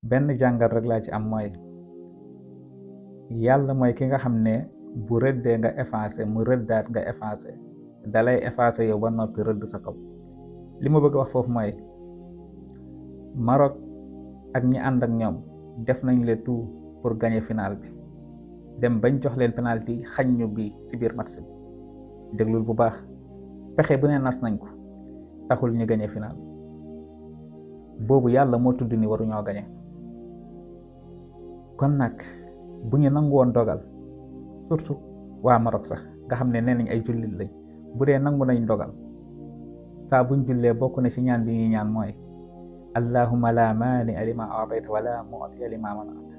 benn jàngal rek laa ci am mooy yàlla mooy ki nga xam ne bu rëddee nga effacé mu rëddaat nga effacé dalay effacé yow ba noppi rëdd sa kaw. li ma bëgg a wax foofu mooy Maroc ak ñi ànd ak ñoom def nañ le tout pour gagner final bi dem bañ jox leen penalty xañ ñu bii ci biir match bi déglul bu baax pexe bu ne nas nañ ko taxul ñu gagner final boobu yàlla moo tudd ni waruñoo gagner. kon nag bu ñu nangu woon dogal surtout waa Maroc sax nga xam ne nee nañ ay jullit lañ bu dee nangu nañ dogal saa buñ jullee bokk na ci ñaan bi ñuy ñaan mooy allahumma la maani lima aatayta wala mu'tiya lima mana'ta.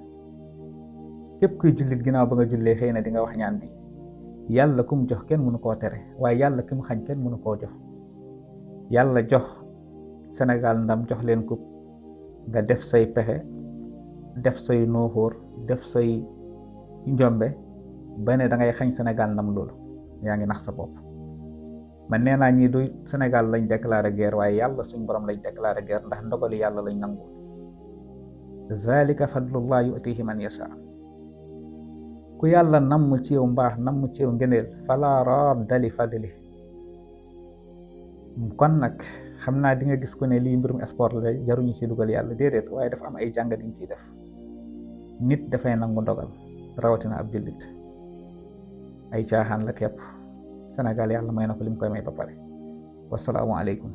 képp kuy jullit ginnaaw ba nga jullee xëy na di nga wax ñaan bi yàlla ku mu jox kenn mënu koo tere waaye yàlla ki mu xañ kenn mënu koo jox. yàlla jox Sénégal ndam jox leen coupe nga def say pexe def say nooxóor def say njombe ba ne da ngay xañ Sénégal ndam loolu yaa ngi nax sa bopp. man nee naa ñii du Sénégal lañ déclaré guerre waaye yàlla suñ borom lañ déclaré guerre ndax ndogali yàlla lañ nangu. zalika fadlullah yu'tihi man yasha. ku yàlla namm ci yow mbaax namm ci yow ngëneel fala radda li fadli. kon nag xam naa di nga gis ko ne lii mbirum sport la jaruñu ci dugal yàlla déedéet waaye dafa am ay jàngat yuñ ciy def. nit dafay nangu ndogal rawatina ab jullit ay caaxaan la képp. Sénégal yàlla may na ko lim koy may ba pare wasalaamu aleykum.